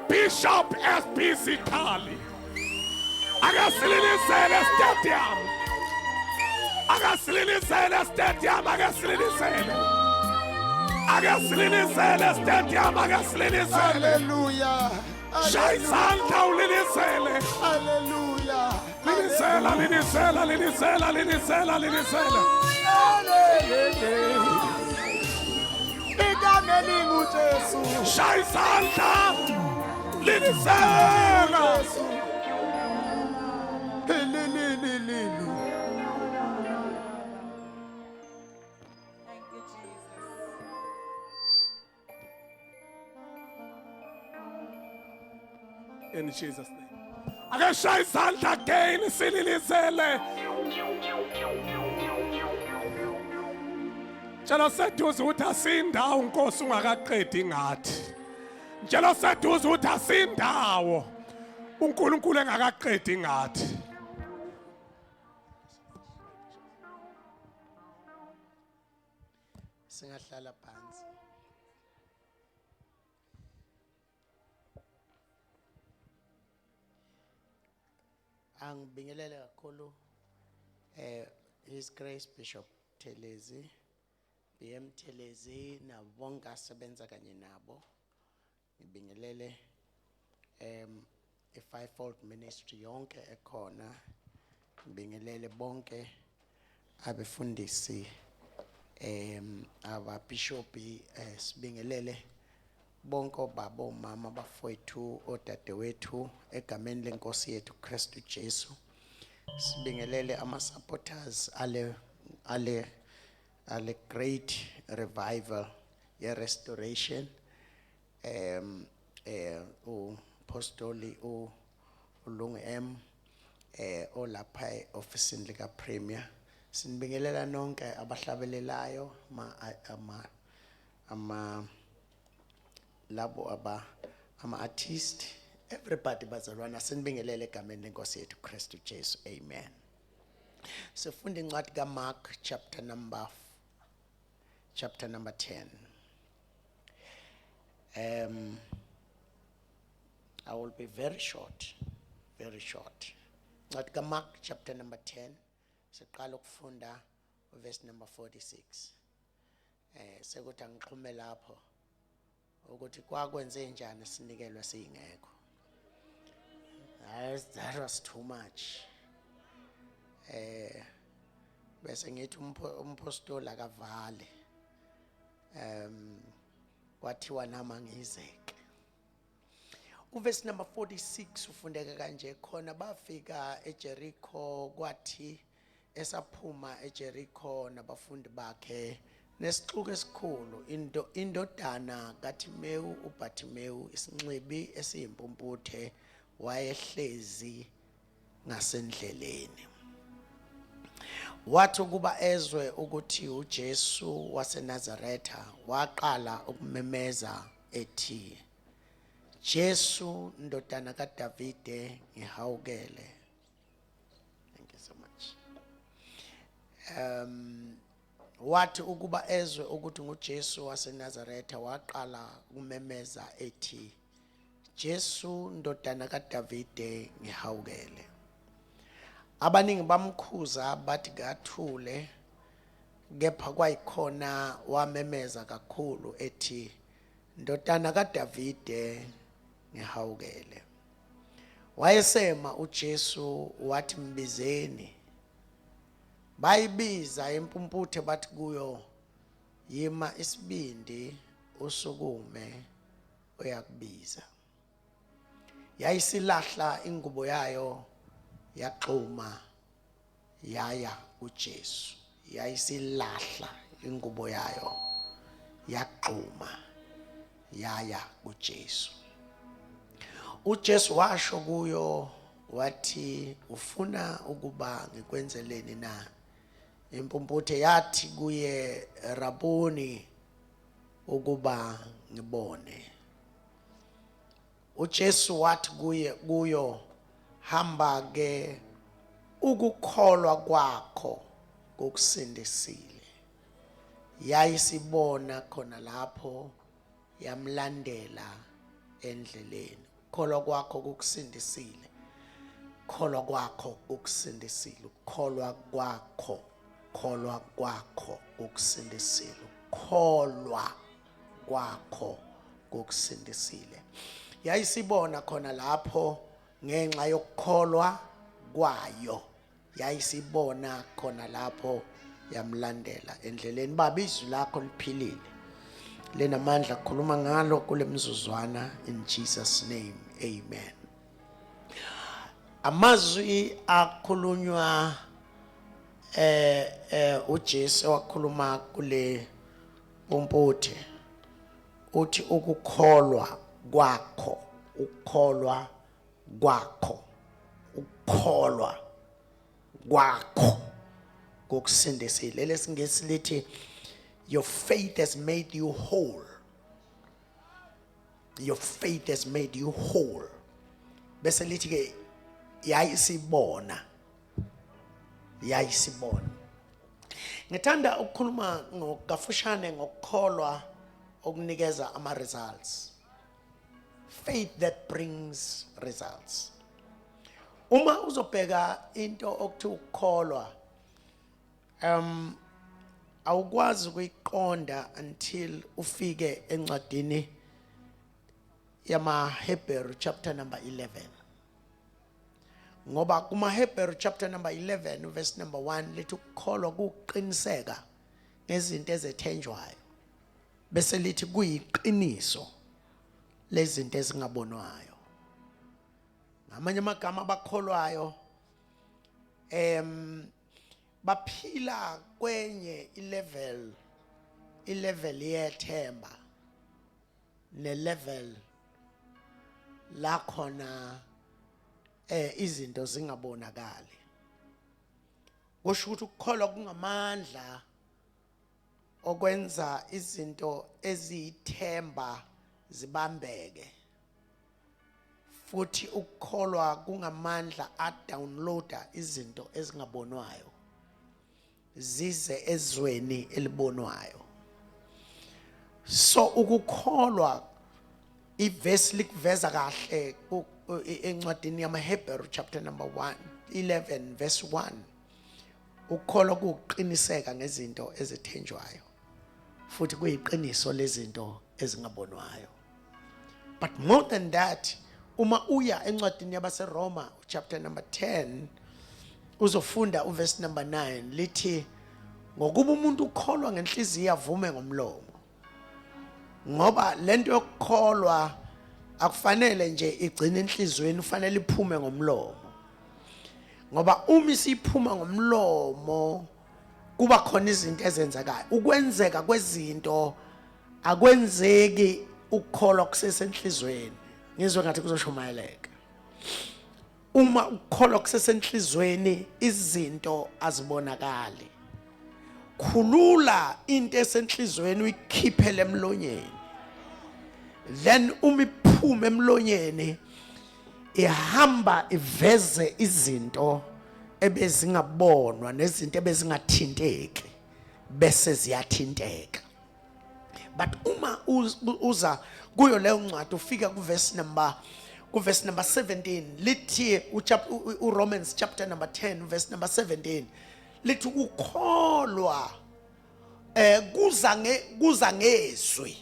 Bishop SB Zikhali. Ake sililizele stadium. Ake sililizele stadium, ake sililizele. Ake sililizele stadium, ake sililizele. Hallelujah. Shaya isandla ulilizele. Hallelujah. Lilizela, lilizela, lilizela, lilizela, lilizela. Hallelujah. Igama elinguJesu. Shaya isandla. Lilizela. Jesu. Lilililili. Thank you, Jesus. In Jesus name. Ake shaya isandla again sililizele. Tshela seduze ukuthi asindawo Nkosi ungakaqedi ngathi. Tshela seduze ukuthi asindawo uNkulunkulu engakaqedi ngathi. Singahlala phansi. Angibingelele kakhulu His Grace Bishop Thelezi, BM Thelezi nabo bonke asebenza kanye nabo. Ngibingelele i-fivefold ministry yonke ekhona. Ngibingelele bonke abefundisi, ababishopi, sibingelele bonke obaba, omama, abafowethu, odadewethu egameni lenkosi yethu Kristu Jesu. Sibingelele ama supporters ale great revival ye restoration, uPostoli uLungu M olapha eofisini lika Premier. Sinibingelela nonke abahlabelelayo, ma ama ama labo aba ama artist, everybody. Bazalwana, sinibingelele egameni lenkosi yethu Kristu Jesu. Amen. Sifunda incwadi kaMark chapter number 10. I will be very short, very short. Incwadi kaMark chapter number 10, siqala ukufunda verse number 46. Sekuthi angixhume lapho ukuthi kwakwenze njani sinikelwe singekho. That was too much. Bese ngithi umpostoli akavale. Kwathiwa nama ngizeke. Uverse number 46 ufundeka kanje: khona bafika eJericho, kwathi esaphuma eJericho nabafundi bakhe nesixuku esikhulu, into indodana kaThimewu uBartimewu, isinxibi esiyimpumputhe, wayehlezi ngasendleleni. Wathi ukuba ezwe ukuthi uJesu waseNazaretha, waqala ukumemeza ethi, "Jesu, ndodana kaDavide, ngihawukele." Thank you so much. Wathi ukuba ezwe ukuthi nguJesu waseNazaretha, waqala ukumemeza ethi, "Jesu, ndodana kaDavide, ngihawukele." Abaningi bamkhuza bathi kathule, kepha kwayikhona wamemeza kakhulu ethi, "Ndodana kaDavide, ngihawukele." Wayesema uJesu wathi, "Mbizeni." Bayibiza impumputhe bathi kuyo, "Yima isibindi, usukume, uyakubiza." Yayisilahla ingubo yayo, yaxhuma yaya kuJesu. Yayisilahla ingubo yayo, yaxhuma yaya kuJesu. uJesu washo kuyo wathi, "Ufuna ukuba ngikwenzeleni na?" Impumputhe yathi kuye, "Rabuni, ukuba ngibone." uJesu wathi kuye kuyo, "Hamba ke, ukukholwa kwakho kukusindisile." Yayisibona khona lapho, yamlandela endleleni. Ukukholwa kwakho kukusindisile. Kholwa kwakho kukusindisile. Ukukholwa kwakho, kholwa kwakho kukusindisile. Ukukholwa kwakho kukusindisile. Yayisibona khona lapho ngenxa yokukholwa kwayo. Yayisibona khona lapho yamlandela endleleni. Baba, izwi lakho liphilile, linamandla, khuluma ngalo kule mzuzwana, in Jesus name, amen. Amazwi akhulunywa uJesu wakhuluma kule mpumputhe, uthi ukukholwa kwakho, ukukholwa kwakho, ukukholwa kwakho kokusindisile. Lesingisi lithi, "Your faith has made you whole. Your faith has made you whole." Bese lithi ke yayisibona, yayisibona. Ngithanda ukukhuluma ngokafushane ngokukholwa okunikeza ama results, faith that brings results. Uma uzobheka into okuthiwa ukukholwa, awukwazi ukuyiqonda until ufike encwadini yamaHebheru chapter number 11, ngoba kumaHebheru chapter number 11 verse number 1 lithi ukukholwa kuqiniseka ngezinto ezethenjwayo, bese lithi kuyiqiniso lezinto ezingabonwayo. Ngamanye amagama, abakholwayo baphila kwenye ilevel, ilevel yethemba nelevel la khona izinto zingabonakali. Kusho ukuthi ukukholwa kungamandla okwenza izinto eziyithemba zibambeke, futhi ukukholwa kungamandla adownloada izinto ezingabonwayo zize ezweni elibonwayo. So ukukholwa, ivesi likuveza kahle encwadini yamaHebheru chapter number 1 11 verse 1: ukukholwa kuqiniseka ngezinto ezithenjwayo futhi kuyiqiniso lezinto ezingabonwayo. But more than that, uma uya encwadini yabaseRoma chapter number 10, uzofunda uverse number 9, lithi ngokuba umuntu ukholwa ngenhliziyo, avume ngomlomo. Ngoba lento yokukholwa akufanele nje igcine enhliziyweni, ufanele iphume ngomlomo, ngoba uma isiphuma ngomlomo kuba khona izinto ezenzekayo. Ukwenzeka kwezinto akwenzeki ukukholwa kusesenhlizweni. Ngizwe ngathi kuzoshumayeleka. Uma ukukholwa kusesenhlizweni, izinto azibonakali. Khulula into esenhlizweni, uyikhiphele emlonyeni, then uma iphuma emlonyeni ihamba iveze izinto ebezingabonwa nezinto ebezingathinteki bese ziyathinteka. But uma uza kuyo leyo ncwadi, ufika kuverse number 17, lithi uRomans chapter number 10 verse number 17 lithi ukukholwa kuza ngezwi,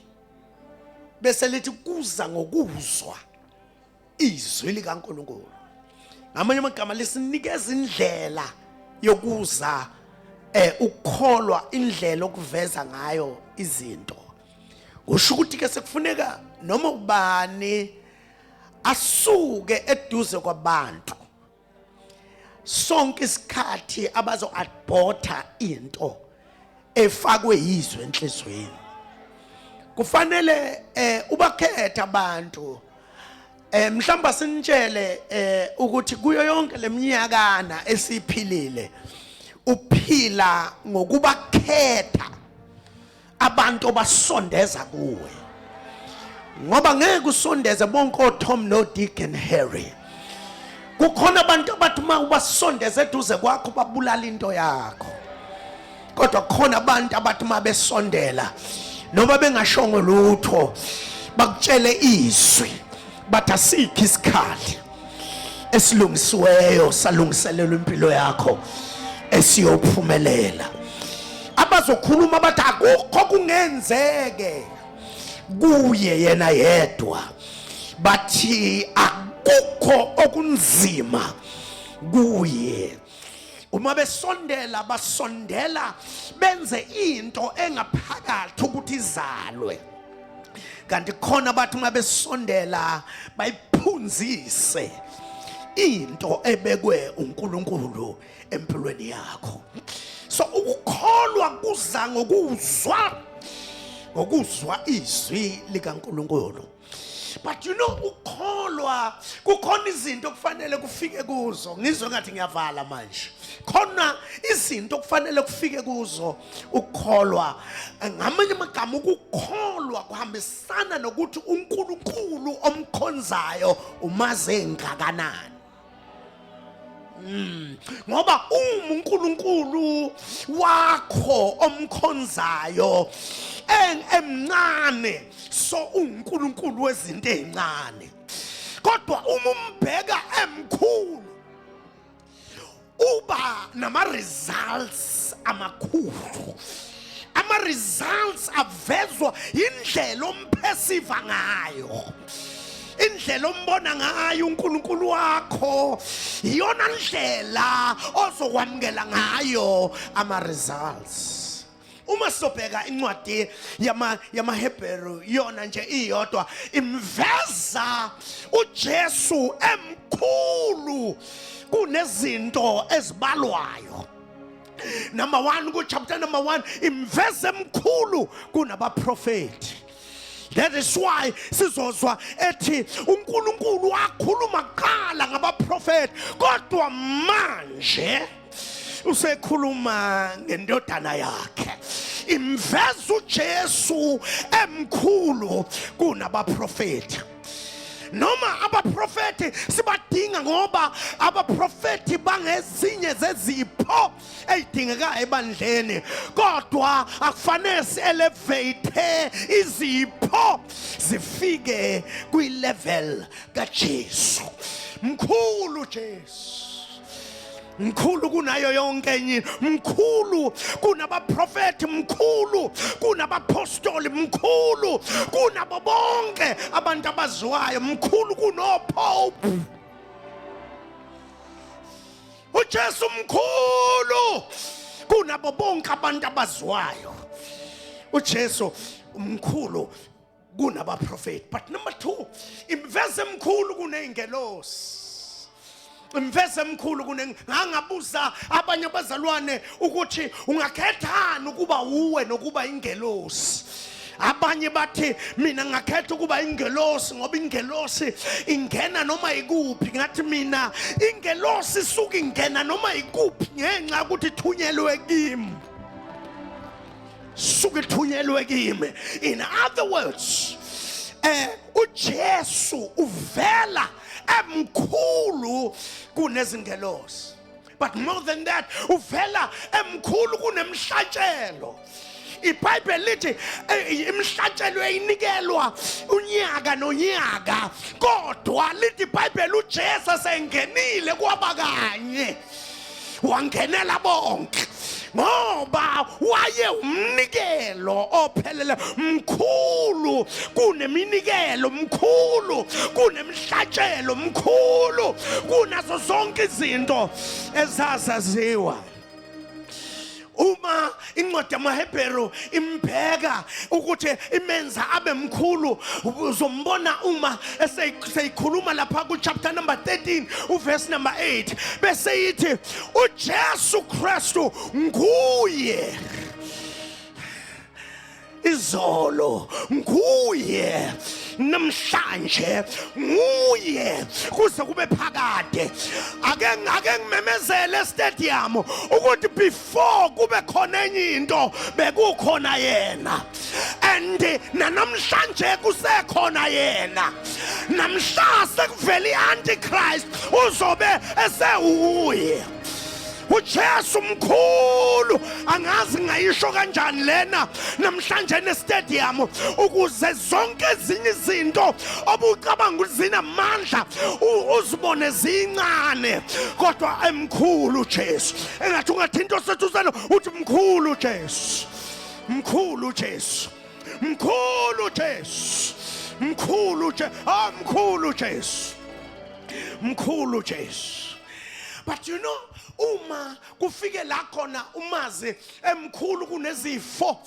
bese lithi kuza ngokuzwa izwi likaNkulunkulu. Ngamanye amagama, lisinikeza indlela yokuza, ukukholwa, indlela okuveza ngayo izinto. Kusho ukuthi ke sekufuneka noma ubani asuke eduze kwabantu sonke isikhathi abazo aborta into efakwe yizwe enhlizweni. Kufanele ubakhetha abantu. Mhlamba sinitshele ukuthi kuyo yonke leminyakana esiphilile, uphila ngokubakhetha abantu obasondeza kuwe, ngoba ngeke usondeze bonke oTom no Dick and Harry. Kukhona abantu abathi uma ubasondeze eduze kwakho babulala into yakho, kodwa kukhona abantu abathi uma besondela, noma bengashongo lutho, bakutshele izwi. Bathi asikho isikhali esilungisiweyo salungiselelwa impilo yakho esiyophumelela. Abazokhuluma bathi akukho kungenzeke kuye yena yedwa, bathi akukho okunzima kuye. Uma besondela, basondela benze into engaphakathi ukuthi izalwe, kanti khona bathi uma besondela bayiphunzise into ebekwe uNkulunkulu empilweni yakho. So ukukholwa kuza ngokuzwa, ngokuzwa izwi likaNkulunkulu. But you know, ukukholwa kukhona izinto okufanele kufike kuzo. Ngizwe ngathi ngiyavala manje. Khona izinto okufanele kufike kuzo ukukholwa. Ngamanye amagama, ukukholwa kuhambisana nokuthi uNkulunkulu omkhonzayo umaze ngakanani. Ngoba uma uNkulunkulu wakho omkhonzayo emncane, so uNkulunkulu wezinto ezincane. Kodwa uma umbheka emkhulu, uba nama results amakhulu. Ama results avezwa indlela omphesiva ngayo, indlela ombona ngayo uNkulunkulu wakho, iyona ndlela ozokwamukela ngayo ama results. Uma sizobheka incwadi yamaHebheru, yona nje iyodwa imveza uJesu emkhulu kunezinto ezibalwayo. Number 1, ku chapter number 1, imveza emkhulu kunabaprofeti. That is why sizozwa ethi uNkulunkulu wakhuluma kuqala ngabaprofeti, kodwa manje usekhuluma ngendodana yakhe. Imveza uJesu emkhulu kunabaprofeti. Noma abaprofeti sibadinga, ngoba abaprofeti bangezinye zezipho eyidingekayo ebandleni, kodwa akufanele si-elevate izipho zifike kwi-level kaJesu. Mkhulu Jesu, mkhulu kunayo yonke enye, mkhulu kunabaprofeti, mkhulu kunabapostoli, mkhulu kunabo bonke abantu abaziwayo, mkhulu kunopope. uJesu mkhulu kunabo bonke abantu abaziwayo. uJesu mkhulu kunabaprofeti. But number 2, imveze mkhulu kuneyingelosi, imveze emkhulu kune. Ngangabuza abanye abazalwane ukuthi ungakhethani ukuba uwe nokuba ingelosi. Abanye bathi mina ngakhetha ukuba ingelosi ngoba ingelosi ingena noma ikuphi. Ngathi mina ingelosi isuke ingena noma ikuphi ngenxa yokuthi ithunyelwe kimi, suke ithunyelwe kimi. In other words, uJesu uvela emkhulu kunezingelosi. But more than that, uvela emkhulu kunemhlatshelo. iBhayibheli lithi imhlatshelo eyinikelwa unyaka nonyaka, kodwa lithi iBhayibheli uJesu esengenile kwaba kanye, wangenela bonke, ngoba waye umnikelo ophelele. Mkhulu kuneminikelo, mkhulu kunemhlatshelo, mkhulu kunazo zonke izinto ezazaziwa. Uma incwadi yamaHebheru imbheka ukuthi imenza abe mkhulu, uzombona uma eseyikhuluma lapha ku chapter number 13 uverse number 8, bese ithi uJesu Kristu nguye izolo, nguye namhlanje, nguye kuze kube phakade. Ake ngimemezele estadium ukuthi before kube khona enye into, bekukhona yena, and nanamhlanje kusekhona yena. Namhla sekuvela i-antichrist, uzobe esewuye. uJesu mkhulu. Angazi ngayisho kanjani lena namhlanje nestadium, ukuze zonke ezinye izinto obucabanga ukuthi zinamandla uzibone zincane, kodwa emkhulu uJesu. Engathi ungathinta oseduzane uthi mkhulu Jesu, mkhulu Jesu, mkhulu Jesu, mkhulu Jesu, ah, mkhulu Jesu, mkhulu Jesu. But you know, uma kufike la khona umazi emkhulu kunezifo,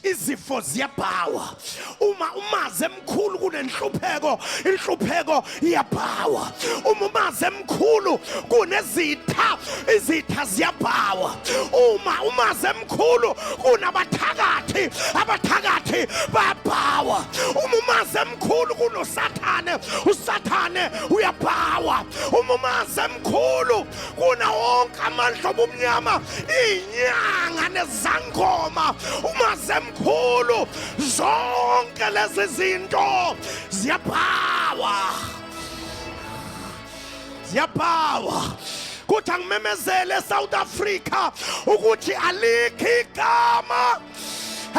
izifo ziyabhawa. Uma umazi emkhulu kunenhlupheko, inhlupheko iyabhawa. Uma umazi emkhulu kunezitha, izitha ziyabhawa. Uma umazi emkhulu kunabathakathi, abathakathi bayabhawa. Uma umazi emkhulu kunosathane, usathane uyabhawa. Uma umazi emkhulu kuna wonke amandla obumnyama, inyanga nezangoma, umazi emkhulu, zonke lezi zinto ziyabhawa, ziyabhawa. Kuthi angimemezele eSouth Africa ukuthi alikho igama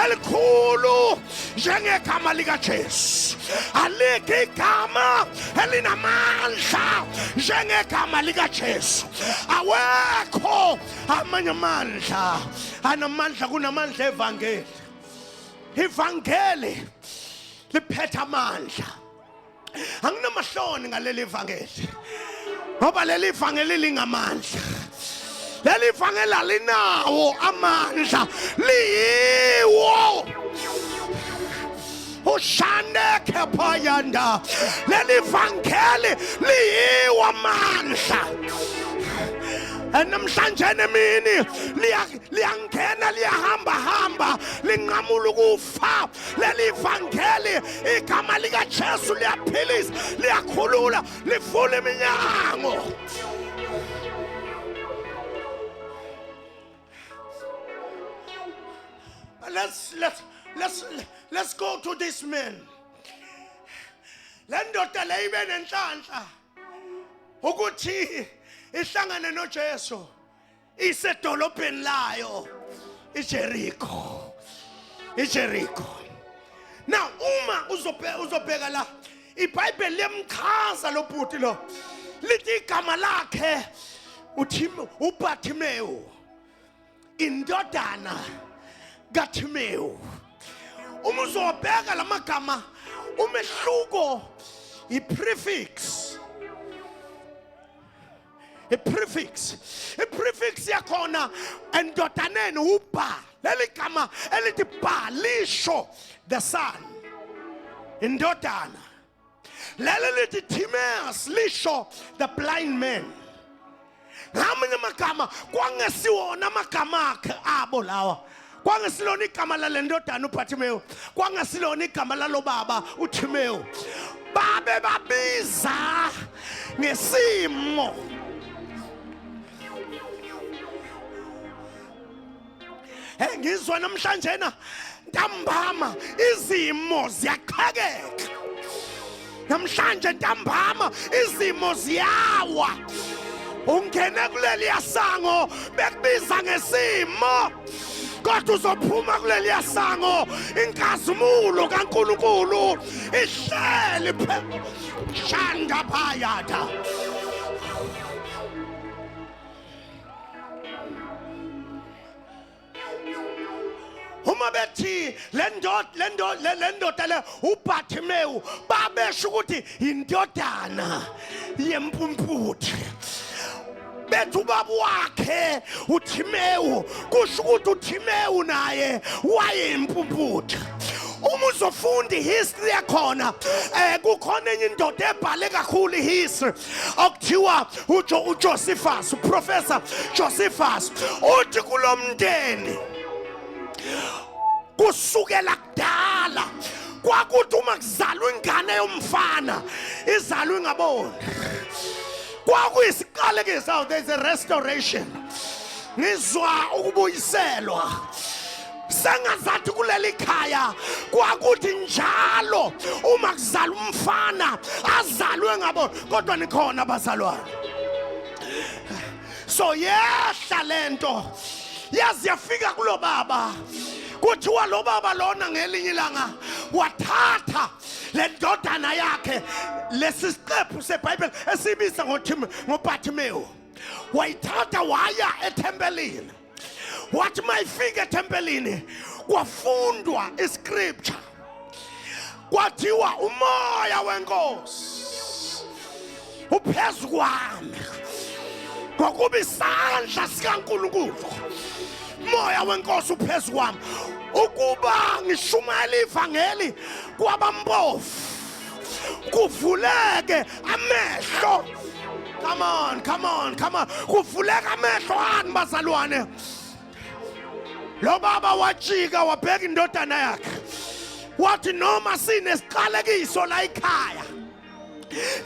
elikhulu njengegama likaJesu, alikho igama elinamandla njengegama likaJesu. Awekho amanye amandla anamandla kunamandla evangeli. Ivangeli liphethe amandla. Anginamahloni ngaleli vangeli, ngoba leli vangeli lingamandla. Leli vangeli alinawo amandla, liyiwo ushande kephayanda. Leli vangeli liyiwo amandla. Namhlanje nemini liyangena, liyahamba hamba, linqamula ukufa. Leli vangeli, igama likaJesu liyaphilisa, liyakhulula, livula iminyango. Let's go to this man. Le ndoda le ibe nenhlanhla ukuthi ihlangane noJesu isedolobheni layo iJericho, iJericho. Now uma uzobheka la, iBhayibheli liyamchaza lo bhuti lo, lithi igama lakhe uBartimewu, indodana kaThimewu. Uma uzobheka lamagama, umehluko i-prefix, i-prefix, i-prefix yakhona endodaneni uba. Leli gama elithi ba lisho the son, indodana. Leli lithi Timaeus lisho the blind man. Ngamanye amagama kwangesiwona amagama akhe abo lawa, kwangesilona igama lale ndodana uBartimewu, kwangesilona igama lalo baba uThimewu, babe babiza ngesimo. Hey, ngizwa namhlanje na ntambama izimo ziyaqhekeka. Namhlanje ntambama izimo ziyawa. Ungene kuleli yasango bekubiza ngesimo, kodwa uzophuma kuleli yasango inkazimulo kaNkulunkulu ihleli shanda phayatha. Uma bethi le ndoda, le ndoda, le ndoda le uBartimewu, babesho ukuthi indodana yempumputhe. Bethi ubaba wakhe uThimewu, kusho ukuthi uThimewu naye wayeyimpumputhe. Uma uzofunda ihistory yakhona, kukhona enye indoda ebhale kakhulu ihistory okuthiwa uJosephus, uProfessor Josephus, uthi kulomndeni kusukela kudala kwakuthi uma kuzalwa ingane yomfana izalwe ingaboni, kwakuyisiqalekiso. There is a restoration, ngizwa ukubuyiselwa. Sengazathi kuleli khaya kwakuthi njalo uma kuzalwa umfana azalwe ngabo, kodwa nikhona abazalwane. So yehla lento yazi yafika kulo baba. Kuthiwa lo baba lona ngelinye ilanga wathatha le ndodana yakhe, lesi siqephu seBhayibheli esibiza ngoBartimewu, wayithatha waya ethempelini. Wathi mayifika ethempelini kwafundwa iscripture, kwathiwa umoya wenkosi uphezu kwami ngokuba isandla sikaNkulunkulu, moya wenkosi uphezu kwami ukuba ngishumayele ivangeli kwabampofu, kuvuleke amehlo. Come on, come on, come on, kuvuleke amehlo ani bazalwane. Lo baba wajika wabheka indodana yakhe wathi, noma sinesiqalekiso la ekhaya,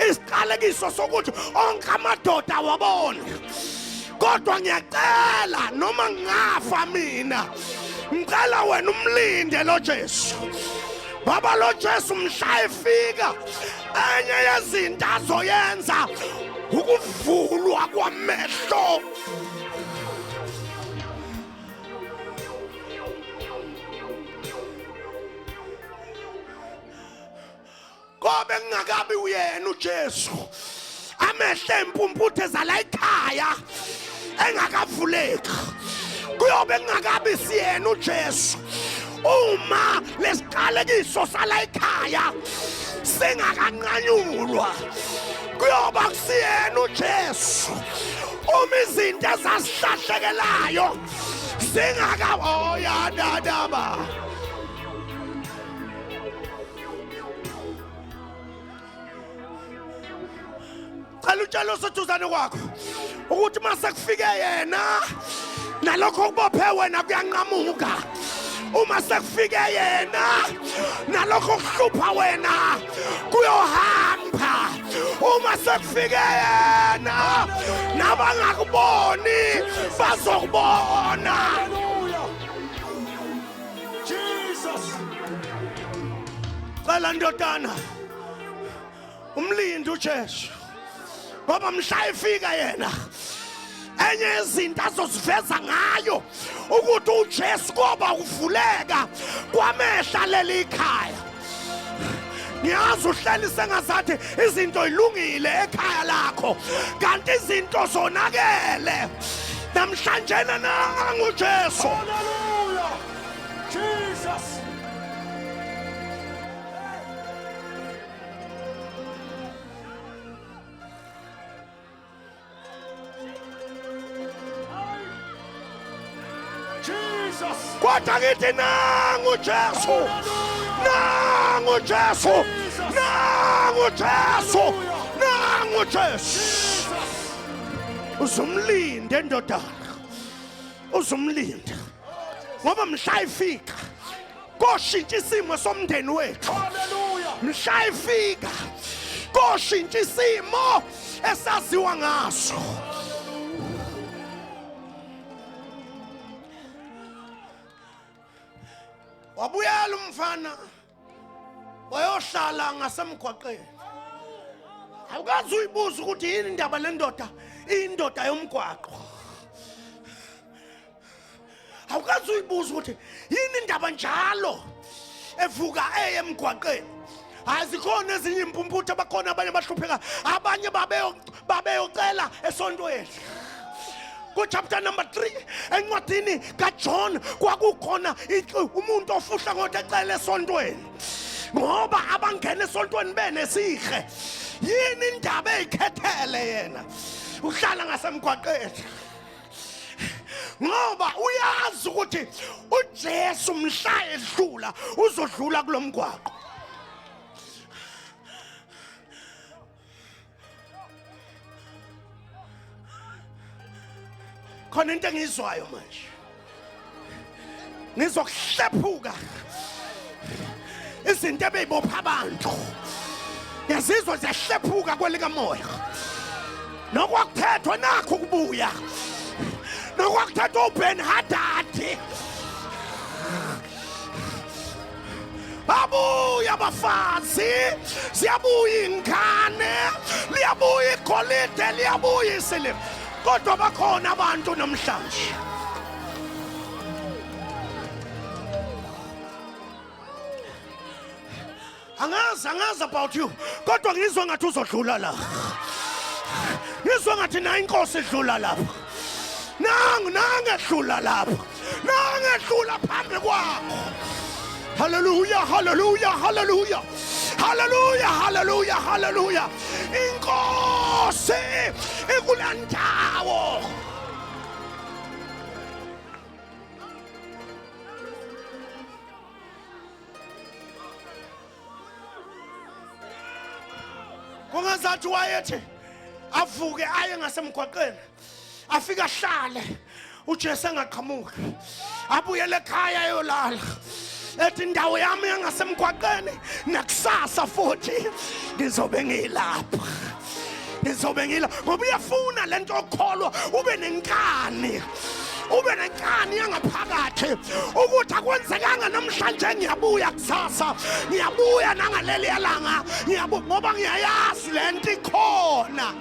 isiqalekiso sokuthi onke amadoda awaboni, kodwa ngiyacela, noma ngingafa mina, ngicela wena umlinde lo Jesu, ngoba lo Jesu mhla efika enye yezinto azoyenza ukuvulwa kwamehlo. Kobe kungakabi uyena uJesu, amehlo empumputhe zala ekhaya engakavuleki. Kuyobe kungakabi siyena uJesu uma lesiqalekiso sala ekhaya singakanqanyulwa. Kuyoba kusiyena uJesu uma izinto ezasihlahlekelayo singaka oyadadaba. Cela utshele oseduzane kwakho ukuthi uma sekufike yena, nalokho kubophe wena kuyanqamuka. Uma sekufike yena, nalokho kuhlupha wena kuyohamba. Uma sekufike yena, nabangakuboni bazokubona. Jesus. Cela ndodana umlindi uJesu, ngoba mhla efika yena, enye yezinto azosiveza ngayo ukuthi uJesu koba ukuvuleka kwamehla leli khaya. Ngiyazi uhleli sengazathi izinto ilungile ekhaya lakho, kanti izinto zonakele. Namhlanje nangu uJesu. Hallelujah. Jesus. Jesus. Kodwa ngithi nangu Jesu, nangu Jesu, nangu Jesu, nangu Jesu. Uzumlinde ndodana, uzumlinde, ngoba mhla ifika koshintsha isimo somndeni wethu. Hallelujah. Mhla ifika koshintsha isimo esaziwa ngaso. Wabuyela umfana wayohlala ngasemgwaqeni. Awukazi uyibuza ukuthi yini indaba le ndoda iyindoda yomgwaqo. Awukazi uyibuza ukuthi yini indaba njalo evuka eye emgwaqeni. Hayi, zikhona ezinye impumputhe, bakhona abanye abahlupheka, abanye babeyocela esontweni. Ku-chapter number 3 encwadini kaJohn kwakukhona umuntu ofuhla ngothi ecela esontweni, ngoba abangena esontweni benesihe. Yini indaba eyikhethele yena uhlala ngasemgwaqeni? Ngoba uyazi ukuthi uJesu mhla edlula uzodlula kulomgwaqo. Khona into engiyizwayo manje, ngizokuhlephuka izinto ebeyibopha abantu, ngiyazizwa ziyahlephuka kwelikamoya. Nokwakuthethwa nakho ukubuya, nokwakuthethwa uBen Hadadi, babuya abafazi, ziyabuya ingane, liyabuya igolide, liyabuya isiliva. Kodwa bakhona abantu namhlanje. Angazi, angazi about you, kodwa ngizwa ngathi uzodlula la. Ngizwa ngathi nayo inkosi idlula lapha. Nangu, nangu edlula lapha. Nangu edlula phambi kwakho. Hallelujah, hallelujah, hallelujah. Hallelujah, hallelujah, hallelujah. Inkosi ikulandawo. Kungazathi wayethi avuke aye ngasemgwaqeni afike ahlale uJesu engaqhamuki abuyele ekhaya ayolala ethi indawo yami yangasemgwaqeni nakusasa futhi ngizobe ngilapha, ngizobe ngila, ngoba uyafuna lento okholwa ube nenkani, ube nenkani yangaphakathi ukuthi akwenzekanga namhlanje, ngiyabuya kusasa, ngiyabuya nangaleli langa, ngiyabuya ngoba ngiyayazi lento ikhona.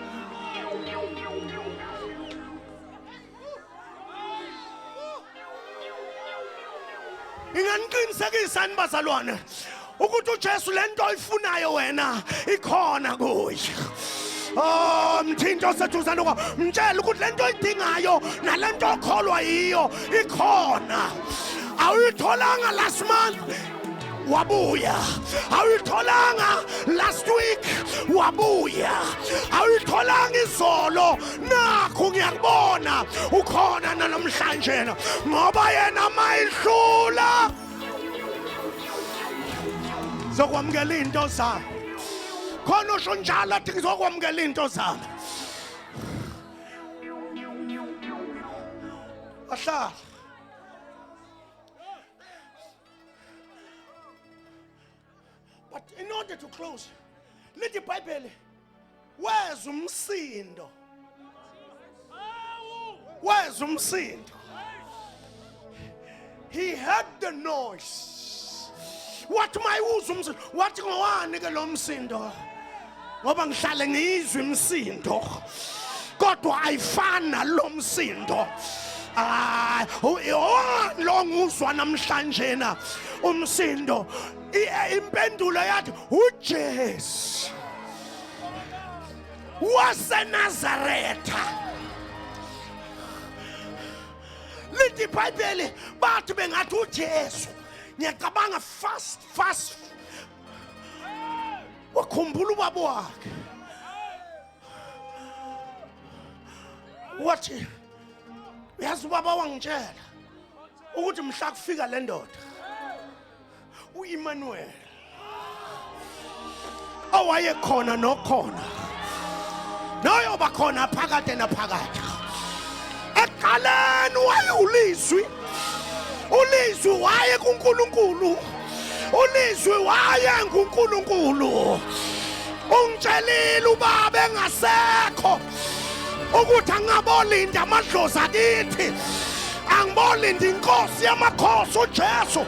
Inganiqinisekisa ni bazalwane ukuthi uJesu lento oyifunayo wena ikhona kuye. Oh, mthinto oseduzane kwa mtshela ukuthi lento oyidingayo nalento okholwa yiyo ikhona. Awuyitholanga last month, wabuya. Awuyitholanga last week, wabuya. Awuyitholanga izolo, nakhu ngiyakubona ukhona namhlanje, ngoba yena mayidlula zokwamukela into zami. Khona usho njalo athi ngizokwamukela into zami. Ahlala But in order to close, lithi iBhayibheli weza umsindo, weza umsindo. He heard the noise. Wathi mayiwuza umsindo, wathi ngowani ke lo msindo? Ngoba ngihlale ngiyizwa imisindo, kodwa ayifani nalo msindo. Hayi, owani lo nguzwa namhlanje na umsindo? Impendulo yathi uJesu waseNazaretha. Lithi iBhayibheli bathi bengathi uJesu, ngiyacabanga fast fast wakhumbula ubaba wakhe, wathi uyazi ubaba wangitshela ukuthi mhla kufika le ndoda uEmmanuel owayekhona nokhona noyoba khona phakade naphakade, ekuqaleni wayewulizwi, ulizwi waye kuNkulunkulu, ulizwi waye nguNkulunkulu. Ungitshelile ubaba engasekho ukuthi angabolinda amadlozi akithi, angibolinda inkosi yamakhosi uJesu,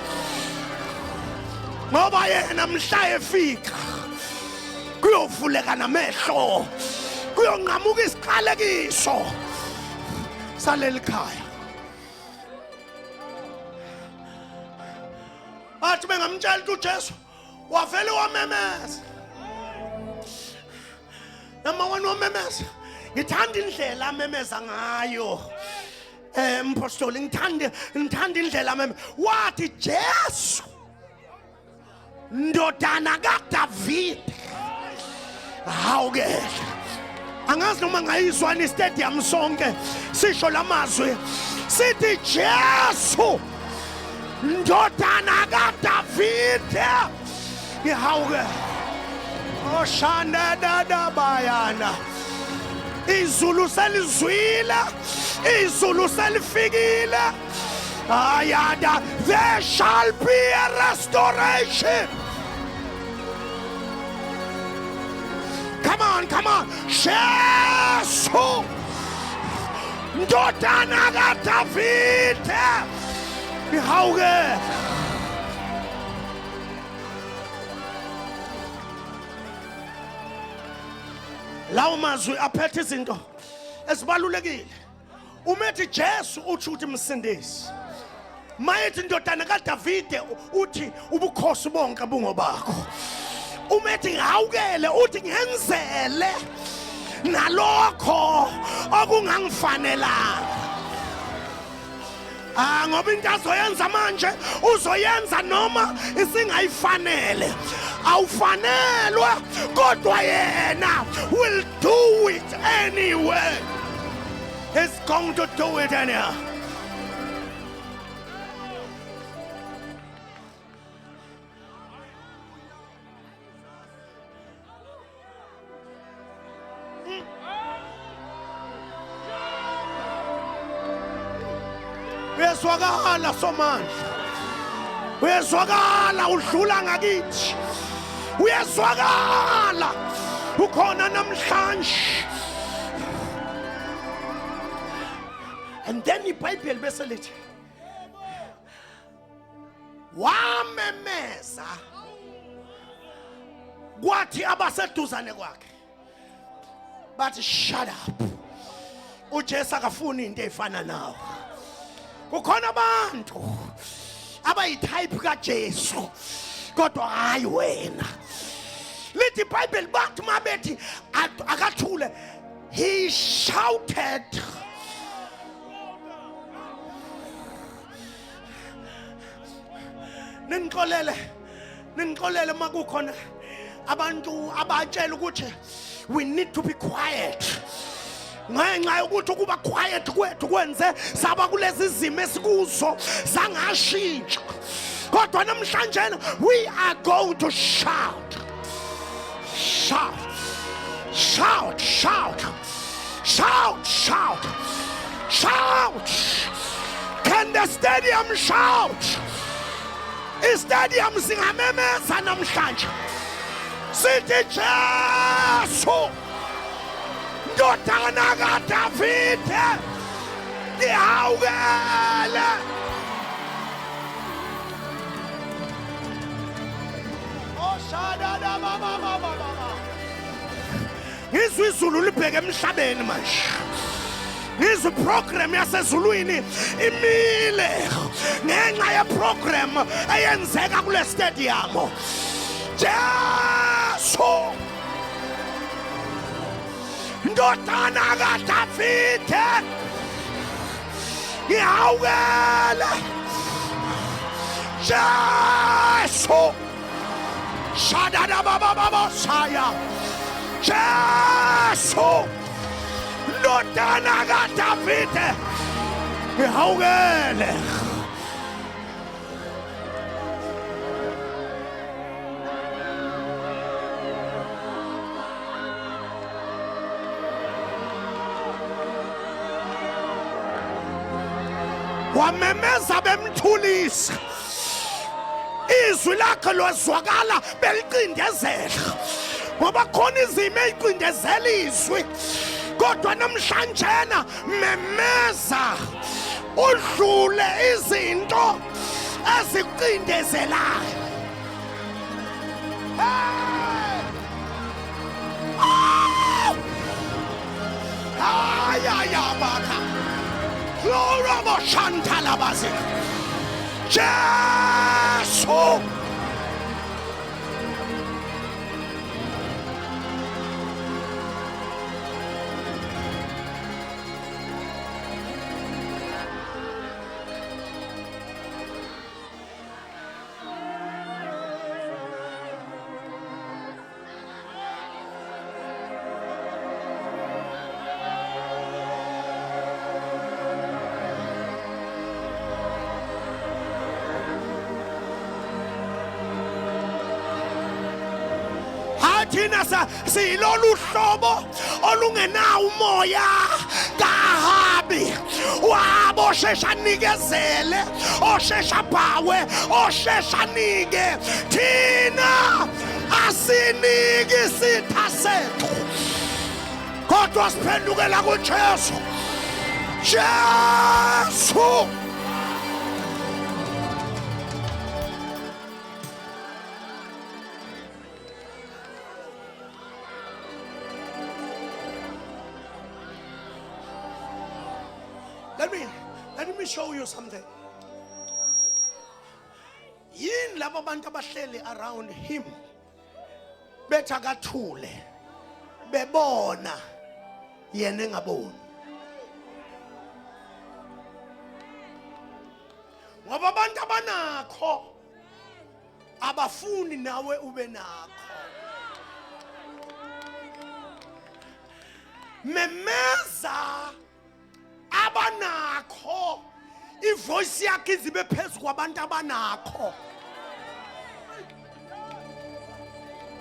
ngoba yena mhla efika kuyovuleka namehlo, kuyonqamuka isiqalekiso saleli khaya. Bathi bengamtshela ukuthi uJesu wavele wamemeza. Number 1, wamemeza. Ngithanda indlela amemeza ngayo. Mpostoli, ngithanda indlela amemeza. Wathi Jesu ndodana kaDavid. Hawu ke, angazi noma ngayizwa ni stadium sonke sisho lamazwi sithi Jesu ndodana kaDavid. Ngihawuke oshanda dada bayana, izulu selizwile, izulu selifikile. Ayada, there shall be a restoration. Come on, come on. Jesu ndodana kaDavide, ngihawuke. Lawo mazwi aphethe izinto Ezibalulekile. Uma ethi Jesu uthi ukuthi msindisi. Mayethi indodana kaDavide uthi ubukhosi bonke bungobakho. Uma ethi ngihawukele uthi ngenzele nalokho okungangifanelanga. Ah, ngoba into azoyenza manje uzoyenza noma isingayifanele. Awufanelwe, kodwa yena will do it anyway. He's going to do it anyhow. Uyezwakala Somandla, uyezwakala udlula ngakithi, uyezwakala ukhona namhlanje. And then iBhayibheli bese lithi wamemeza, kwathi abaseduzane kwakhe bathi shut up. uJesu akafuni into efana nawe. Kukhona abantu abayitype kaJesu, kodwa hayi wena. Lithi iBhayibheli bathi mabethi akathule, he shouted. Ningixolele, ningixolele makukhona abantu abatshela ukuthi we need to be quiet, ngenxa yokuthi ukuba quiet kwethu kwenze saba kulezi zimo esikuzo zangashintsha. Kodwa namhlanje we are going to shout, shout, shout, shout, shout, shout, shout. Can the stadium shout? Istadium singamemeza namhlanje sithi Jesu ndodana kaDavide ngihawukele. Oshada baba baba baba, ngizwe izulu libheke emhlabeni manje, ngizwe iprogram yasezulwini imile ngenxa yeprogram eyenzeka kule stadium. Jesu ndodana kaDavide ngihawukele. Jesu shadada baba baba saya. Jesu ndodana kaDavide ngihawukele. Wamemeza bemthulisa, izwi lakhe lwazwakala belicindezela, ngoba khona izimo eyicindezela izwi. Kodwa namhlanjena memeza udlule izinto ezikucindezelayo. Hey! Oh! Ayayabaka. Glory. Jesu. Thina siyilolu hlobo olungenawo umoya kaHabi, wabo oshesha nikezele, oshesha bhawe, oshesha nike. Thina asiniki isitha sethu, kodwa siphendukela kuJesu. Jesu. Let me show you something. Yini laba bantu abahleli around him bethi akathule bebona yena engaboni? Ngoba abantu abanakho abafuni nawe ube nakho. Memeza abanakho, ivoice yakhe izibe phezu kwabantu abanakho.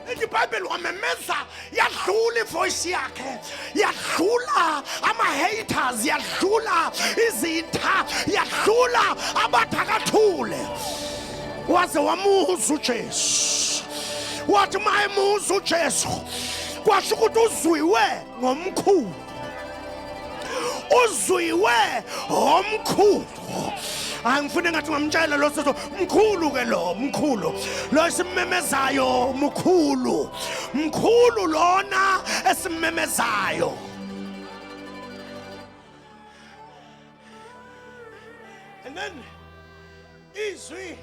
Lithi iBhayibheli wamemeza, yadlula ivoice yakhe, yadlula ama-haters, yadlula izitha, yadlula abathakathule, waze wamuza uJesu. Wathi uma emuza uJesu, kwasho ukuthi uzwiwe ngomkhulu, uzwiwe omkhulu. Hayi, ngifune ngathi ngamtshela lo soso mkhulu ke, lo mkhulu lo esimmemezayo, mkhulu, mkhulu lona esimmemezayo. And then izwi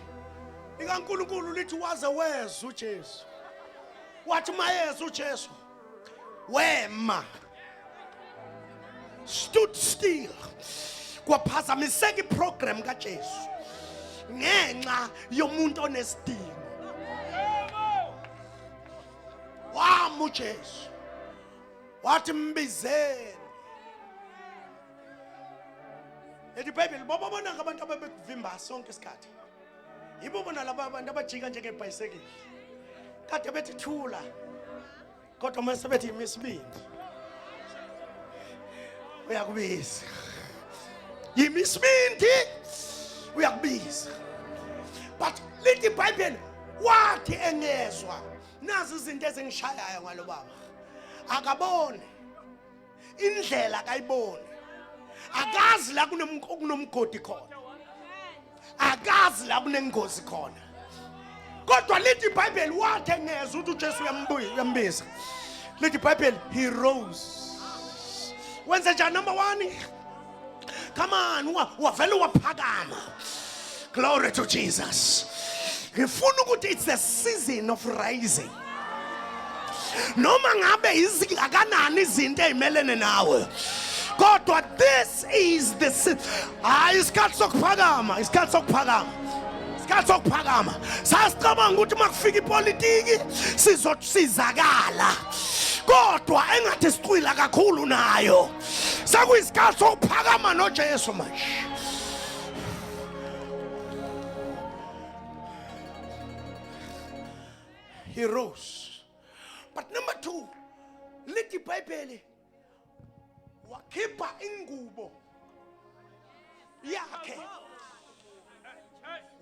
likaNkulunkulu lithi waze weza uJesu. Wathi mayeza uJesu, wema, stood still. Kwaphazamiseka iprogram kaJesu ngenxa yomuntu onesidingo. Wama uJesu, wathi mbizeni. Ethi iBhayibheli bababona abantu ababekuvimba sonke isikhathi, yibo bona laba abantu abajika njengebhayisekile, kade bethi thula, kodwa mase bethi yimi isibindi, uyakubiza. Yimi isibindi, uyakubiza. But lithi iBhayibheli wathi engezwa, nazi izinto ezingishayayo ngalo baba, akaboni indlela, akayiboni, akazi la kunomgodi khona, akazi la kunengozi khona. Kodwa lithi iBhayibheli wathi engezwa ukuthi uJesu uyambiza, lithi iBhayibheli he rose. Wenze njani? Number 1, come on, wavele waphakama. Glory to Jesus. Ngifuna ukuthi it's the season of rising. Noma ngabe izingakanani izinto ezimelene nawe, kodwa this is the hayi, isikhathi sokuphakama, isikhathi sokuphakama, isikhathi sokuphakama. Sasicabanga ukuthi uma kufika ipolitiki sizosizakala, kodwa engathi sicwila kakhulu nayo. Sekuyisikhathi sokuphakama noJesu manje. He rose. But number 2, lithi iBhayibheli wakhipha ingubo yakhe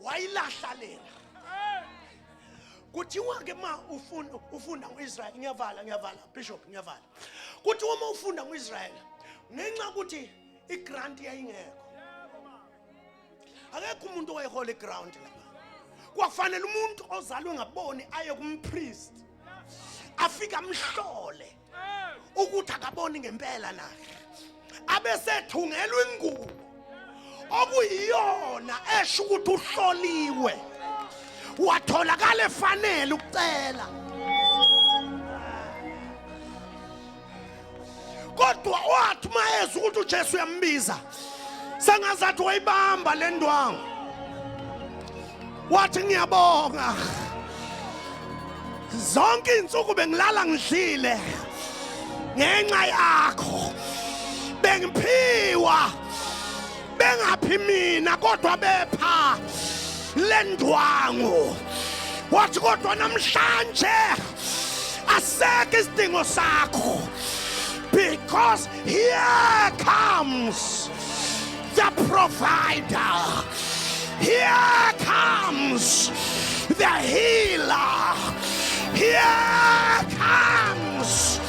wayilahla lena. Kuthiwa ke ma ufunda ngoIsrael, ngiyavala, ngiyavala bishop, ngiyavala. Kuthiwa uma ufunda ngoIsrael, ngenxa ukuthi igrant yayingekho, akekho umuntu owayehola igrant lapha, kwafanele umuntu ozalwe ngaboni aye kumpriest, afike amhlole ukuthi akaboni ngempela na, abesethungelwa ingubo okuyiyona esho ukuthi uhloliwe, watholakala efanele ukucela. Kodwa wathi mayeza ukuthi uJesu uyambiza, sengazathi wayibamba le ndwangu, wathi ngiyabonga, zonke izinsuku bengilala ngidlile ngenxa yakho, bengiphiwa bengaphi mina, kodwa bepha le ndwangu. Wathi kodwa namhlanje asekho isidingo sakho, because here comes the provider, here comes the healer, here comes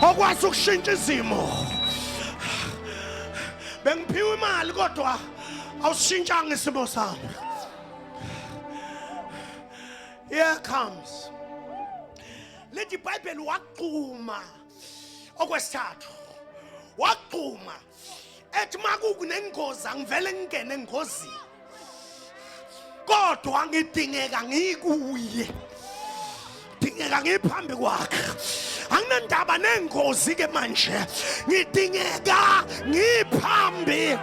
okwazi ukushintsha izimo. Bengiphiwa imali, kodwa awusishintshanga isimo sami. Here comes, lithi iBhayibheli waqhuma. Okwesithathu, waqhuma. Ethi makukunengozi angivele ngingene engozini. Kodwa ngidingeka ngikuye. Dingeka ngiphambi kwakhe. Anginandaba nengozi ke manje. Ngidingeka ngiphambi.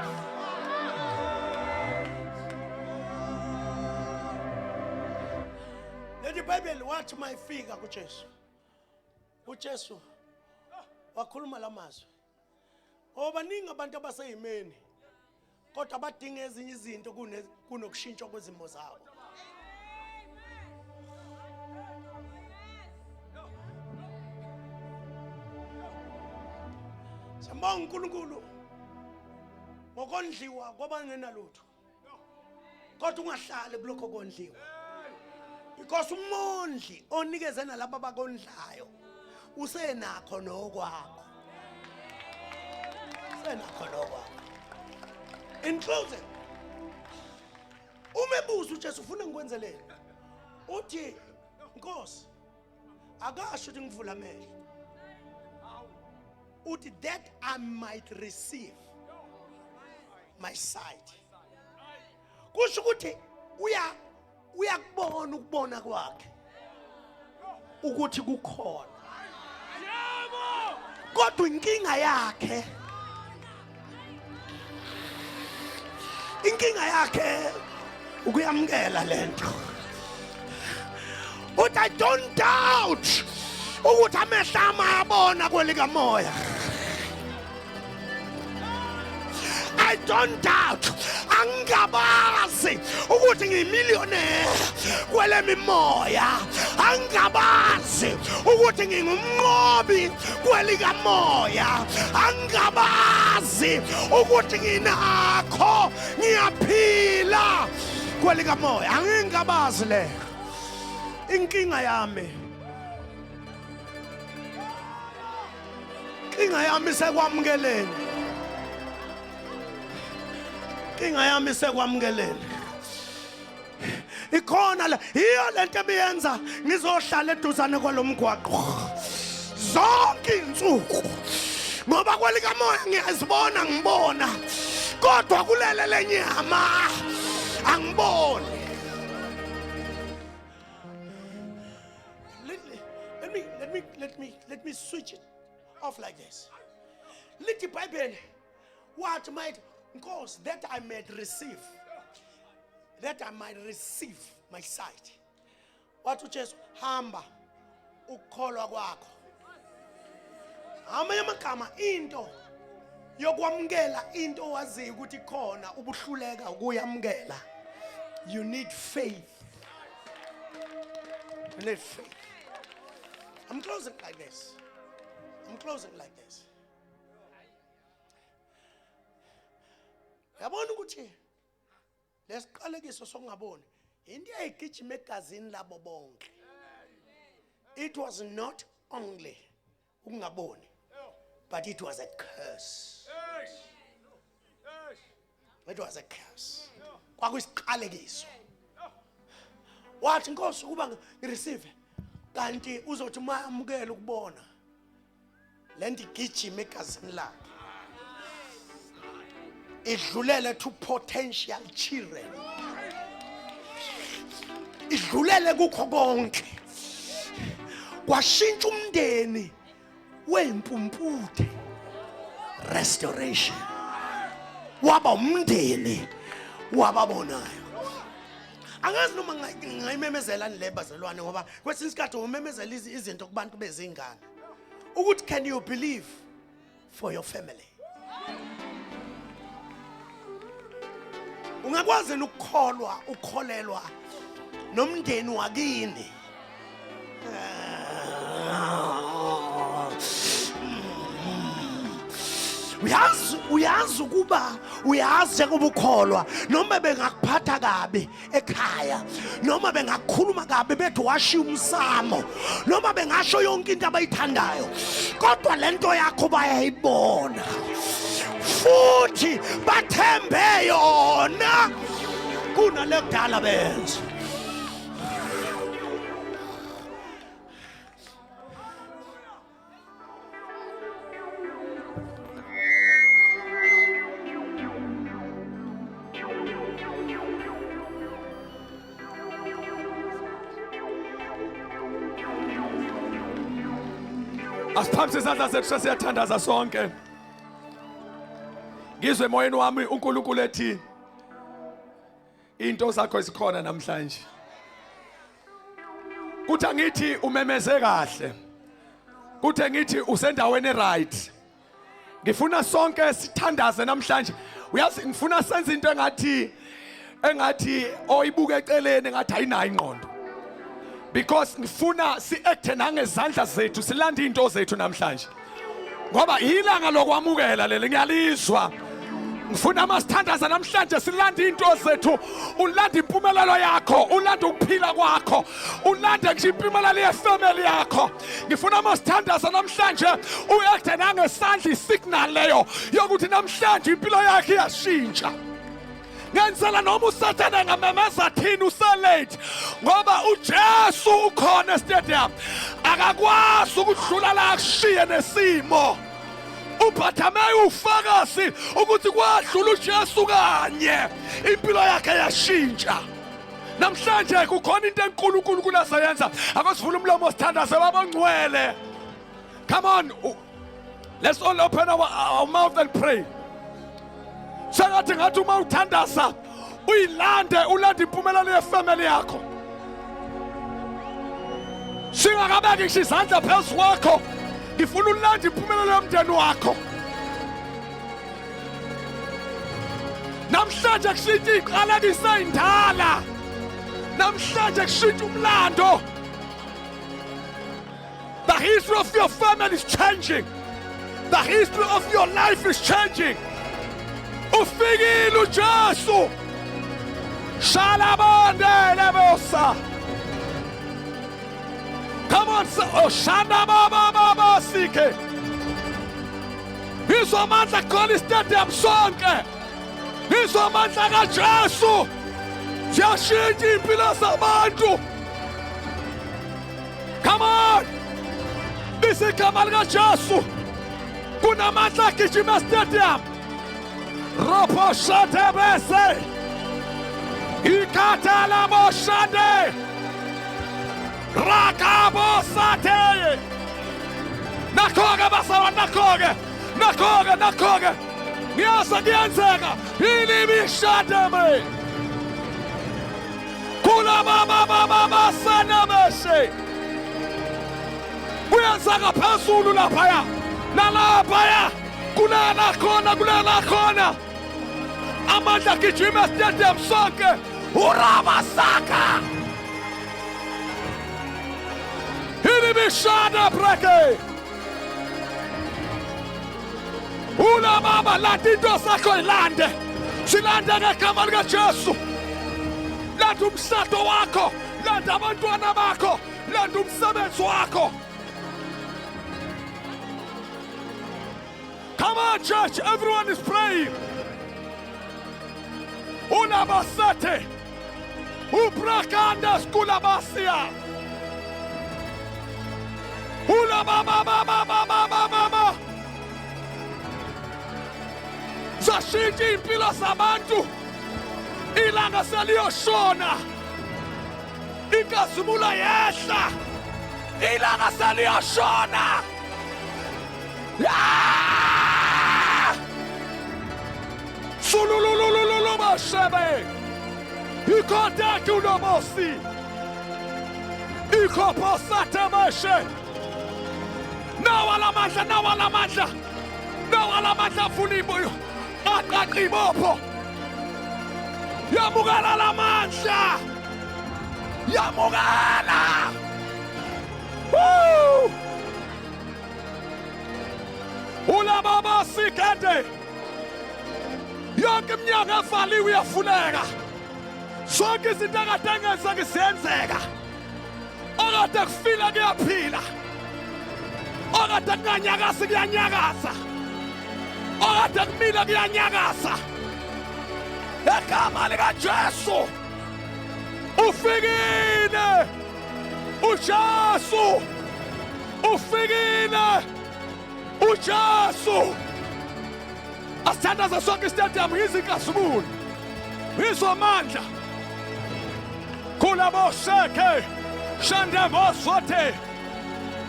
Leli iBhayibheli wathi mayifika kuJesu. uJesu wakhuluma lamazwi. Ngoba baningi abantu abaseyimeni kodwa badinga ezinye izinto kunokushintshwa kwezimo zabo. Siyambonga uNkulunkulu ngokondliwa kwabangenalutho. Kodwa ungahlali kulokho kondliwa. Because umondli onikeze nalabo abakondlayo usenakho nokwakho. Usenakho nokwakho. In closing, uma ebuza uJesu ufuna ngikwenzeleni? Uthi Nkosi akasho ukuthi ngivula amehlo. Uthi that I might receive my sight. Kusho ukuthi uya uyakubona ukubona kwakhe ukuthi kukhona. Yebo. Kodwa inkinga yakhe ukuyamukela lento. Uthi I don't doubt ukuthi amehlo ami ayabona kwelikamoya. I don't doubt angingabazi ukuthi ngiyimillionaire kwelemimoya angingabazi ukuthi ngingumnqobi kwelikamoya angingabazi ukuthi nginakho ngiyaphila kwelikamoya angingabazi le inkinga yami inkinga yami isekwamukeleni inkinga yami isekwamukeleni ikhona la yiyo lento ebiyenza ngizohlala eduzane kwalomgwaqo zonke insuku ngoba kwelikamoya ngiyazibona ngibona kodwa kulele lenyama angiboni. Let me switch it off like this. Lithi iBhayibheli what might Nkosi that I might receive that I might receive my sight. Wathi uJesu hamba ukukholwa kwakho. Amanye amagama into yokwamukela into owaziyo ukuthi ikhona ubuhluleka ukuyamukela. You need faith. You need faith. I'm closing like this. I'm closing like this. Yabona ukuthi lesiqalekiso sokungaboni into eyayigijima egazini labo bonke. It was not only ukungaboni, but it was a curse. It was a curse. Kwakuyisiqalekiso. Wathi Nkosi ukuba ngireceive kanti uzothi uma amukela ukubona lento igijima egazini lakhe idlulele to potential children idlulele kukho konke kwashintsha umndeni wempumputhe restoration waba umndeni wababonayo. Angazi noma ngingayimemezela le bazalwane ngoba kwesinye isikhathi umemezela izinto kubantu bezingane ukuthi can you believe for your family? Ungakwazi ukukholwa ukholelwa nomndeni wakini? Uyazi uyazi ukuba uyazi njengoba ukholwa noma bengakuphatha kabi ekhaya noma bengakhuluma kabi bethi washiya umsamo noma bengasho yonke into abayithandayo kodwa lento yakho bayayibona futhi bathembe yona kunale kudala benza. Asiphamise izandla zethu sesiyathandaza sonke. Ngizwe emoyeni wami uNkulunkulu ethi into zakho zikhona namhlanje. Kuthi angithi umemeze kahle. Kuthi ngithi usendaweni right. Ngifuna sonke sithandaze namhlanje. Uyazi ngifuna senze into engathi engathi oyibuka eceleni engathi ayinayo ingqondo. Because ngifuna si-acte nangezandla zethu silande into zethu namhlanje. Ngoba ilanga lokwamukela leli ngiyalizwa. Ngifuna masithandaza namhlanje silande into zethu, ulande impumelelo yakho, ulande ukuphila kwakho, ulande ngisho impumelelo yefamily yakho. Ngifuna masithandaza namhlanje uacte nangesandla isignal leyo yokuthi namhlanje impilo yakhe iyashintsha. Ngenzela noma uSathane engamemeza thini uselate ngoba uJesu ukhona estadium akakwazi ukudlula la akushiye nesimo. uBartimaeyu ufakazi ukuthi kwadlula uJesu kanye impilo yakhe yashintsha. Namhlanje kukhona into enkulu uNkulunkulu azoyenza. Akosivula umlomo sithandaze baba ongcwele. Come on, let's all open our mouth and pray. Sengathi ngathi uma uthandaza uyilande ulande impumelelo yefamily yakho. Singakabeki ngisho izandla phezu kwakho, ngifuna ulande impumelelo yomndeni wakho. Namhlanje kushintsha iziqalekiso ezindala. Namhlanje kushintsha umlando. The history of your family is changing. The history of your life is changing. Ufikile uJesu. Shalabande lebosa. Come on, oh, shanda baba baba sike. Ngizwa amandla kugcwala istadium sonke. Ngizwa amandla kaJesu. Ziyashintsha iy'mpilo zabantu. Come on! Biza igama likaJesu. Kunamandla agijima estadium. Ropo shate bese. Ikatala boshade. Rakabo sate. Nakho-ke bazalwane, nakho-ke. Nakho-ke, nakho-ke. Ngiyazi kuyenzeka. Ilibishade me. Kulababababasana beshe. Kuyenzeka phezulu laphaya. Nalaphaya. Kulala khona, kulala khona. Amandla agijima estadium sonke. Urabasaka. Ilibishada breke. Ula baba landa into sakho ilande. Silande ngegama likaJesu. Landa umshado wakho, landa abantwana bakho, landa umsebenzi wakho. Come on church, everyone is praying. Ulabasate. Ubrakanda skulabasia. Ulabababababababa. Zashintsha iy'mpilo zabantu. Ilanga seliyoshona. Inkazimulo yehla. Ilanga seliyoshona. Ah! Sululululu bashebe. Ikotatu nomosi. Ikoposate meshe. Nawa lamandla, nawa lamandla. Nawa lamandla afuna ibuyo. Aqaqa ibopho. Yamukela lamandla. Yamukela. Woo! Ulababa sikade. Yonke iminyaka evaliwe iyafuneka. Zonke izinto akade engenzeki ziyenzeka. Okade kufila kuyaphila. Okade kunganyakazi kuyanyakaza. Okade kumile kuyanyakaza. Egama likaJesu. Ufikile. uJesu. Ufikile. uJesu. Asithandaze sonke istadium ngizinkazimulo. Ngizwa amandla. Kulaboseke. Shandebosote.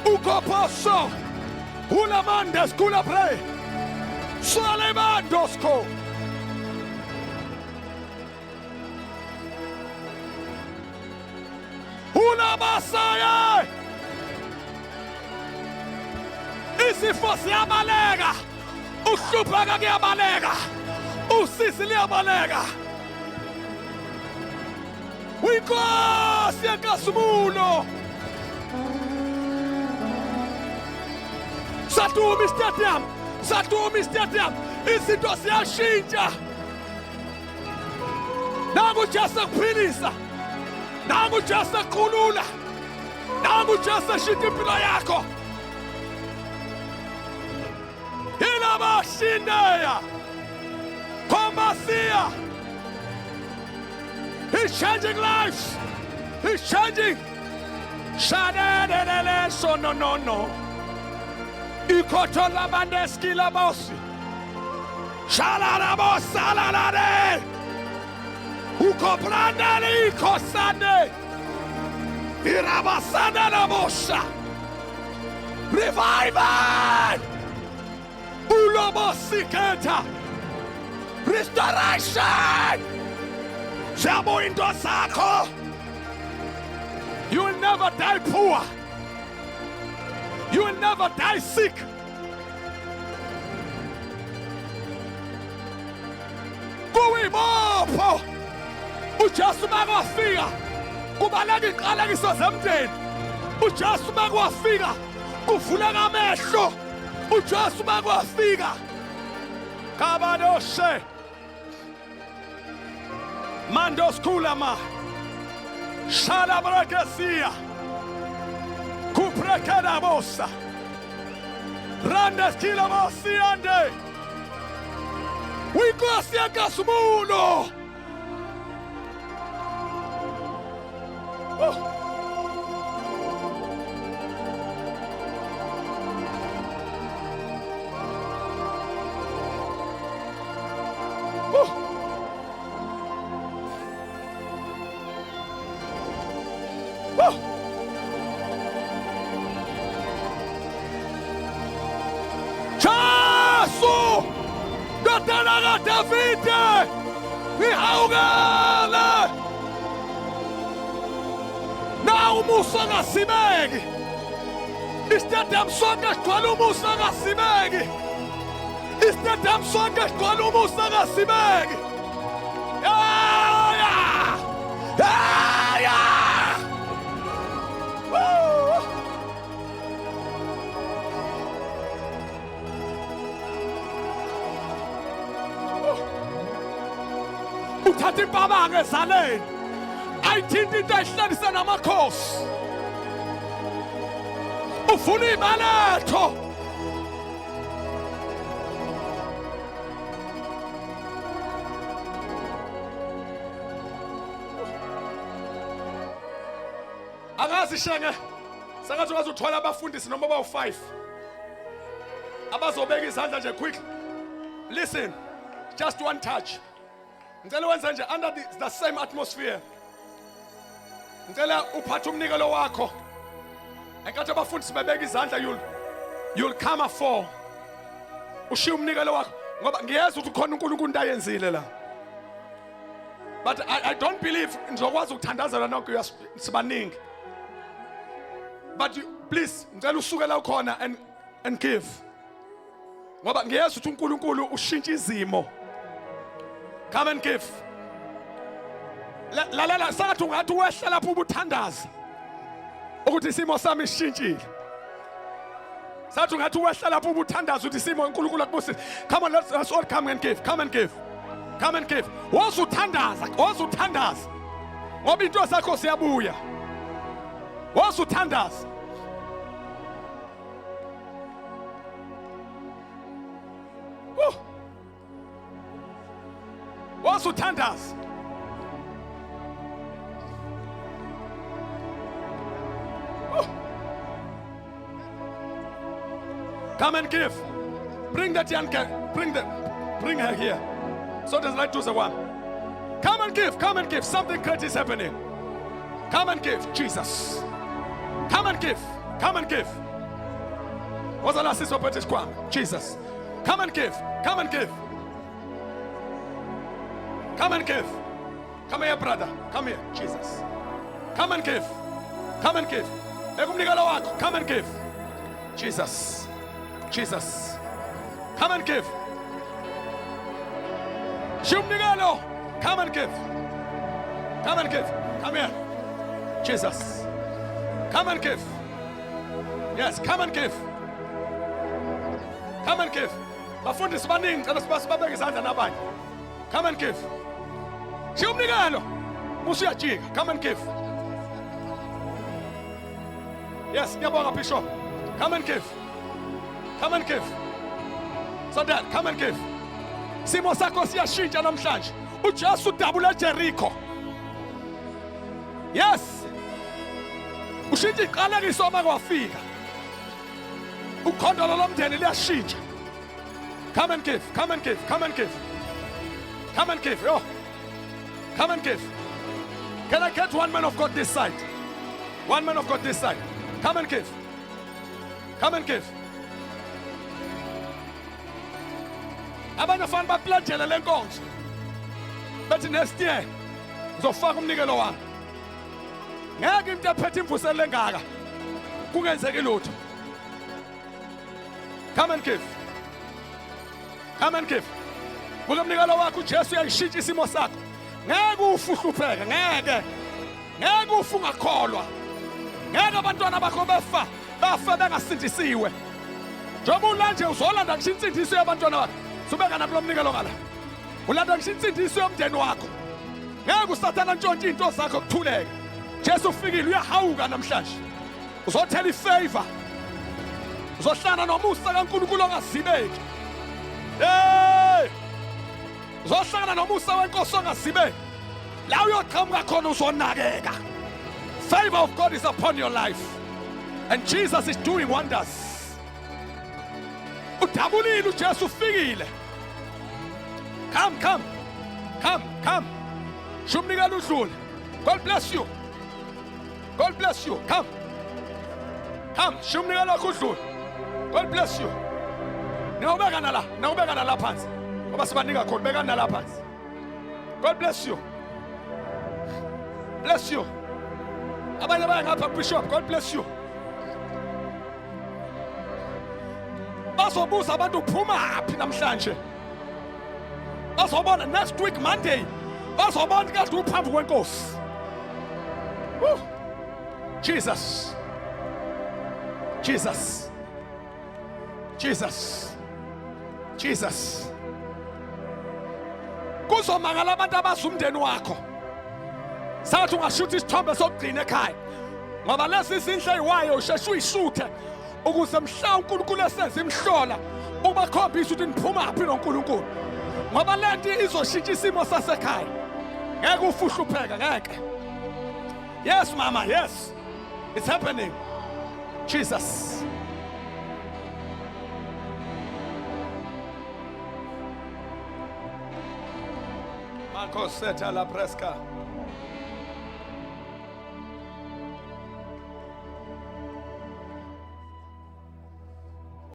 Ukoposo. Ulamandes kula pre. Salebandosko. Ulabasaye. Isifo siyabaleka. Uhlupheka kuyabaleka. Usisi liyabaleka. Uyinkosi yenkasimulo. Saduma istadium. Saduma istadium. Izinto ziyashintsha. Nangu uJesu ekuphilisa. Nangu uJesu ekukhulula. Nangu uJesu eshintsha impilo yakho. Ilabashindeya. Kombasia. He's changing lives. He's changing. Shadededele so no no no. Ikotho labandeski labosi. Shalalabo salalade. Ukobrandali ikosande. Irabasanda labosha. Revival. Ulobosiketa. Restoration. Siyabuya into zakho. You will never die poor. You will never die sick. Kuyibopho. uJesu makwafika kubaleka iqalekiso zemndeni. uJesu makwafika kuvuleka amehlo. uJesu makwafika kabadoshe mandos kulama shalabrakesia kuprekedabosa randes kilabosiande uyinkosi yenkasimulo. Oh. Oh. Oh. Jesu! Ndodana kaDavide! Ngihawukele! Na umusa ongasimeki! Istadium sonke sigcwele umusa ongasimeki! Istadium sonke sigcwele umusa ongasimeki! Yeah! Yeah! Yeah! Woo! Uthatha impabanga ezaleni ayithinta into ayihlalisa namakhosi ufuna ibaletho. Angazi shenge sengathi ungaze uthola abafundisi noma bawu-5 abazobeka izandla nje quick. Listen, just one touch. Ngicela wenze nje under the same atmosphere. Ngicela uphathe umnikelo wakho. Enkathi abafundisi bebeka izandla you'll come afore. Ushiye umnikelo wakho ngoba ngiyezwa ukuthi khona uNkulunkulu into ayenzile la. But I don't believe ngizokwazi ukuthandazela nonke sibaningi. But you, please ngicela usuke la ukhona and give. Ngoba ngiyezwa ukuthi uNkulunkulu ushintsha izimo. Come and give. Lalela sathi ungathi wehla lapho ubuthandaza ukuthi isimo sami sishintshile. Sathi ungathi wehla lapho ubuthandaza ukuthi isimo uNkulunkulu akubusise. Come on, let's all come and give. Come and give. Come and give. Wozuthandaza, wozuthandaza. Ngoba into sakho siyabuya. Wozuthandaza. Wozuthandaza. Come and give. Bring that young girl. Bring her here. So there's light to the one. Come and give. Come and give. Something great is happening. Come and give, Jesus. Come and give. Come and give. Woza la sisi ophethe isikhwama. Jesus. Come and give. Come and give. Come and give. Come here, brother. Come here, Jesus. Come and give. Come and give. Beka umnikelo wakho. Come and give. Jesus. Jesus. Come and give. Shiya umnikelo. Come and give. Come and give. Come here. Jesus. Come and give. Yes, come and give. Come and give. Bafundisi baningi cela sibabeke izandla nabanye. Come and give. Shiya umnikelo. Musuyajika. Come and give. Yes, ngiyabonga Bishop. Come and give. Come and give. So that come and give. Simo sakho siyashintsha namhlanje. uJesu udabula eJericho. Yes. Ushintsha iqalekiso uma kwafika. Ukhondolo lomndeni liyashintsha. Come and give. Come and give. Come and give. Come and give. Yo. Come and give. Can I get one man of God this side? One man of God this side. Come and give. Come and give. Abanye fana baplajele le nkonzo. Bethi next year ngizofaka umnikelo wami. Ngeke into ephethe imvuselelo engaka kungenzeki lutho. Come and give. Come and give. Buka umnikelo wakho uJesu uyayishintsha isimo sakho. Ngeke ufe uhlupheke, ngeke. Ngeke ufe ungakholwa. Ngeke abantwana bakho befa, bafe bengasindisiwe. Njengoba ulanje uzolanda ngisho insindiso yabantwana bakho. Subeka nakulo mnikelo ngala. Ulanda ngisho insindiso yomndeni wakho. Ngeke usathana ntshontshe into zakho kuthuleke. Jesu ufikile uyahawuka namhlanje. Uzothela ifavor. Uzohlala nomusa kaNkulunkulu ongazibeki. Hey! Uzohlangana nomusa wenkosi ongazibeki. La uyoqhamuka khona uzonakeka. Favor of God is upon your life. And Jesus is doing wonders. Udabulile uJesu ufikile. Come, come. Come, come. Shumnikela udlule. God bless you. God bless you. Come. Come, shumnikela wakho udlule. God bless you. Niyobeka nala, niyobeka nala phansi. Ngoba sibanika khona, beka nala phansi. God bless you. Bless you. Abanye baya ngapha Bishop, God bless you. Bazobuza abantu uphuma phi namhlanje. Bazobona next week Monday. Bazobona kade uphambi kwenkosi. Woo. Jesus. Jesus. Jesus. Jesus. Kuzomangala abantu abazi umndeni wakho. Sathi ungashutha isithombe sokugcina ekhaya. Ngoba lezi zinhle eyiwayo usheshe uyishuthe ukuze mhla uNkulunkulu esenza imhlola ubakhombise ukuthi niphuma phi noNkulunkulu. Ngoba lento izoshintsha isimo sasekhaya. Ngeke ufuhlupheka ngeke. Yes mama, yes. It's happening. Jesus. Marco seta la presca.